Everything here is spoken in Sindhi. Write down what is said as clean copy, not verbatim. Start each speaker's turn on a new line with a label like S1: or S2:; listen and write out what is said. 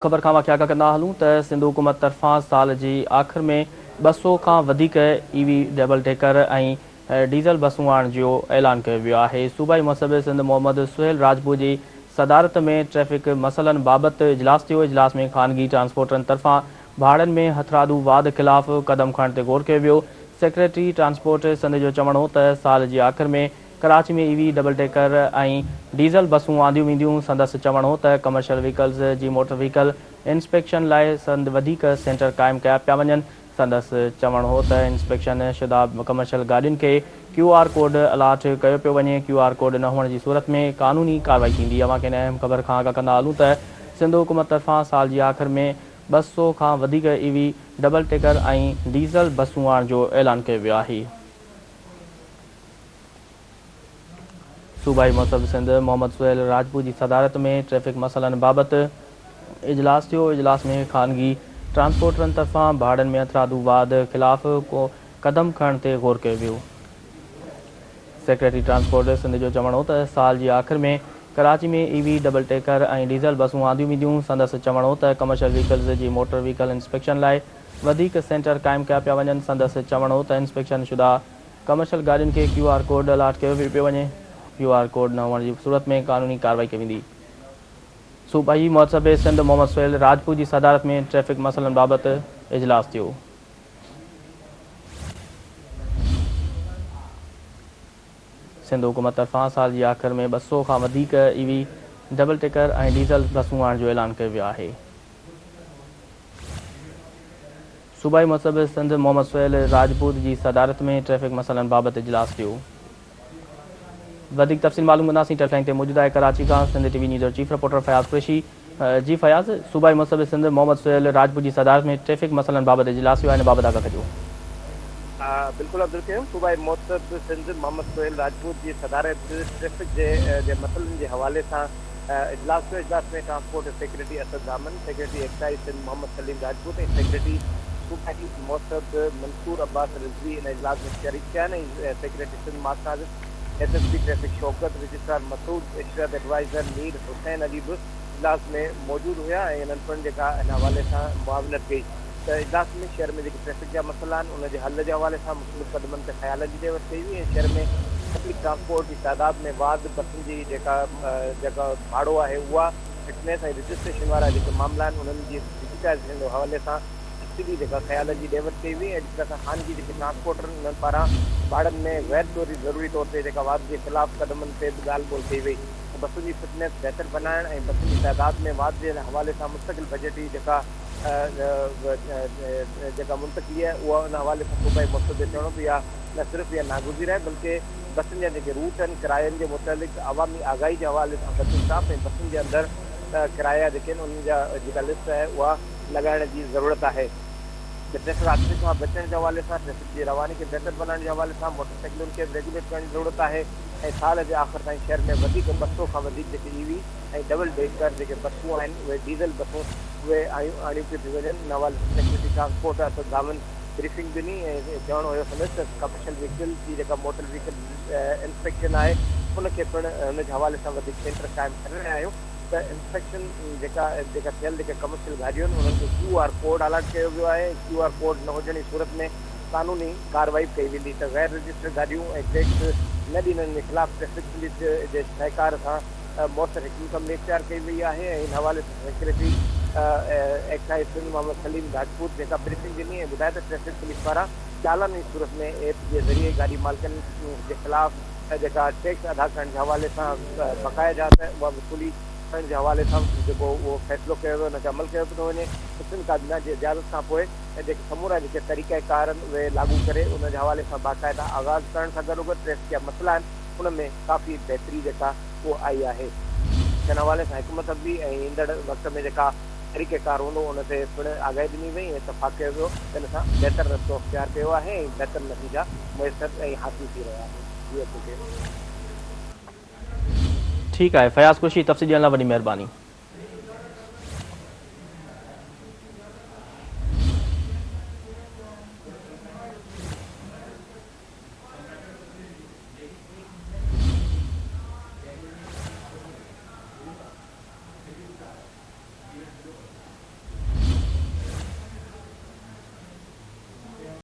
S1: خبر کان واقف ڪندا هلون ته سنڌ حڪومت طرفان سال جي آخر ۾ 200 کان وڌيڪ اي وي ڊبل ڊيڪر ۽ ڊيزل بسون آڻڻ جو اعلان ڪيو ويو آهي. صوبائي محتسب سنڌ محمد سهيل راجپوت جي صدارت ۾ ٽريفڪ مسئلن بابت اجلاس ٿيو. اجلاس ۾ خانگي ٽرانسپورٽرن طرفان ڀاڙن ۾ هٿرادو واڌ خلاف قدم کڻڻ تي غور ڪيو ويو. سيڪريٽري ٽرانسپورٽ سنڌ جو چوڻ هو ته سال جي آخر ۾ ڪراچي ۾ اي وي ڊبل ڊيڪر ۽ ڊيزل بسون آنديون وينديون. سندس چوڻ هو ته ڪمرشل وهيڪلز جي موٽر وهيڪل انسپيڪشن لاء وڌيڪ سينٽر قائم ڪيا پيا وڃن. سندس چوڻ هو ته انسپيڪشن شده ڪمرشل گاڏين کي ڪيو آر ڪوڊ الاٽ ڪيو پيو وڃي، ڪيو آر ڪوڊ نه هئڻ جي صورت ۾ قانوني ڪارروائي ٿيندي. اوهان کي هن اهم خبر کان آگاهه ڪندا هلون ته سنڌ حڪومت طرفان سال جي آخر ۾ 200 کان وڌيڪ اي وي ڊبل ڊيڪر ۽ ڊيزل بسون آڻڻ جو اعلان ڪيو ويو آهي. صوبائي محتسب سنڌ محمد سهيل راجپوت جي صدارت ۾ ٽريفڪ مسئلن بابت اجلاس ٿيو. اجلاس ۾ خانگي ٽرانسپورٽرن طرفان ڀاڙن ۾ هٿرادو واڌ خلاف قدم کڻڻ تي غور ڪيو ويو. سيڪريٽري ٽرانسپورٽ سنڌ جو چوڻ هو ته سال جي آخر ۾ ڪراچي ۾ اي وي ڊبل ڊيڪر ۽ ڊيزل بسون آنديون وينديون. سندس چوڻ هو ته ڪمرشل وهيڪلز جي موٽر وهيڪل انسپيڪشن لاء وڌيڪ سينٽر قائم ڪيا پيا وڃن. سندس چوڻ هو ته انسپيڪشن شده ڪمرشل گاڏين کي ڪيو آر ڪوڊ الاٽ ڪيو پيو وڃي، ڪيو آر ڪوڊ نه هئڻ جي صورت ۾ قانوني ڪارروائي ڪئي ويندي. صوبائي محتسب سنڌ محمد سهيل راجپوت جي صدارت ۾ ٽريفڪ مسئلن بابت اجلاس ٿيو. سنڌ حڪومت طرفان سال جي آخر ۾ 200 کان وڌيڪ اي وي ڊبل ڊيڪر ۽ ڊيزل بسون آڻڻ جو اعلان ڪيو ويو آهي. صوبائي محتسب سنڌ محمد سهيل راجپوت جي صدارت ۾ ٽريفڪ مسئلن بابت اجلاس ٿيو. وڌيڪ تفصيل معلوم ڪنداسين ٽيلي لائين تي موجود آهي ڪراچي کان سنڌ ٽي وي نيوز جو چيف رپورٽر فياض قريشي. جي فياض، صوبائي محتسب سنڌ محمد سهيل راجپوت جي صدارت ۾ ٽريفڪ مسئلن بابت اجلاس ٿيو آهي ان بابت آگاهه ڪجو.
S2: بلڪل عبدالقيوم، صوبائي محتسب سنڌ محمد سهيل راجپوت جي صدارت ٽريفڪ جي مسئلن جي حوالي سان اجلاس ٿيو، اجلاس ۾ transport secretary Asad Zaman, secretary excise Sindh Muhammad Saleem Rajput ۽ secretary صوبائي محتسب منصور عباس رضوي ان اجلاس ۾ شريڪ ٿيا آهن ۽ secretary Sindh mass transit, S S P traffic Shaukat, registrar Masood Ishrat, adviser Mir Hussain Ali به اجلاس ۾ موجود هيا ۽ انهن پڻ جيڪا ان حوالي سان معاونت ڪئي ته اجلاس ۾ شهر ۾ جيڪي ٽريفڪ جا مسئلا آهن ان جي حل جي حوالي سان مختلف قدمن تي خيالن جي ڏي وٺ ڪئي وئي ۽ شهر ۾ پبلڪ ٽرانسپورٽ جي تعداد ۾ واڌ، بسن جي جيڪا جيڪا ڀاڙو آهي اها فٽنيس ۽ رجسٽريشن وارا جيڪي معاملا آهن انهن جي ڊجيٽائيزيشن جي حوالي سان تفصيلي جيڪا خيالن جي ڏي وٺ ڪئي وئي ۽ جيڪا سان خانگي جيڪي ٽرانسپورٽر آهن انهن پاران ڀاڙن ۾ غير ضروري طور تي جيڪا واڌ جي خلاف قدمن تي به ڳالهه ٻولهه ڪئي وئي ته بسن جي فٽنيس بهتر بنائڻ ۽ بسن جي تعداد ۾ واڌ جي حوالي سان مستقل بجيٽ جي جيڪا جيڪا منتقلي آهي اها ان حوالي سان صوبائي مقصد جو چوڻ هو ته اها نه صرف اها ناگزير آهي بلڪه بسن جا جيڪي روٽ آهن ڪراين جي متعلق عوامي آگاهي جي حوالي سان بس اسٽاپ ۽ بسن جي اندر ڪرايا جيڪي آهن انهن جا جيڪا لسٽ آهي اها لڳائڻ جي ضرورت آهي ته ٽريفڪ حادثن کان بچڻ جي حوالي سان ٽريفڪ جي رواني کي بهتر بنائڻ جي حوالي سان موٽر سائيڪلن کي به ريگيوليٽ ڪرڻ جي ضرورت آهي ۽ سال جي آخر تائين شهر ۾ وڌيڪ 200 کان وڌيڪ جيڪي اي وي ۽ ڊبل ڊيڪر جيڪي بسون آهن اهي ڊيزل بسون اهي آڻيون پيون ٿيون وڃن. ان حوالي سان سيڪريٽري ٽرانسپورٽ اسد ڌامن بريفنگ ڏني ۽ چوڻ هيو سندس ته ڪمرشل وهيڪل جي جيڪا موٽر وهيڪل انسپيڪشن آهي ان کي پڻ ان جي حوالي سان وڌيڪ سينٽر قائم ڪري رهيا آهيون ته انسپيڪشن جيڪا جيڪا ٿيل جيڪا ڪمرشل گاڏيون آهن انهن کي ڪيو آر ڪوڊ الاٽ ڪيو ويو آهي ۽ ڪيو آر ڪوڊ نه هجڻ جي صورت ۾ قانوني ڪارروائي به ڪئي ويندي ته غير رجسٽرڊ گاڏيون ۽ ٽيڪس نه ڏيندڙن جي خلاف ٽريفڪ پوليس جي سهڪار سان موثر حڪمت عملي اختيار ڪئي وئي آهي ۽ ان حوالي سان سيڪريٽري ايڪسائيز سنڌ محمد سليم راجپوت جيڪا بريفنگ ڏني ۽ ٻڌايو ته ٽريفڪ پوليس پاران چالان جي صورت ۾ ايپ جي ذريعي گاڏي مالڪن جي خلاف جيڪا ٽيڪس ادا ڪرڻ جي حوالي سان بقايا جات اها وصولي ڪرڻ جي حوالي سان جيڪو اهو فيصلو ڪيو ويو ان تي عمل ڪيو پيو ٿو وڃي ته سنڌ ڪابينا جي اجازت کانپوء جيڪي سمورا جيڪي طريقه ڪار آهن اهي لاڳو ڪري ان جي حوالي سان باقاعده آغاز ڪرڻ سان گڏوگڏ ٽريفڪ جا مسئلا آهن ان ۾ ڪافي بهتري جيڪا اهو آئي آهي. ان حوالي سان حڪمت عملي ۽ ايندڙ وقت ۾ جيڪا طريقه ڪار هوندو ان تي پڻ آگاهي ڏني وئي ۽ اتفاق ڪيو ويو ته ان سان بهتر رستو اختيار ڪيو آهي ۽ بهتر نتيجا ميسر ۽ حاصل ٿي رهيا آهن. جي عبدالڪريم.
S1: ٺيڪ آهي فياض قريشي تفصيل ڏيڻ لاء وڏي مهرباني.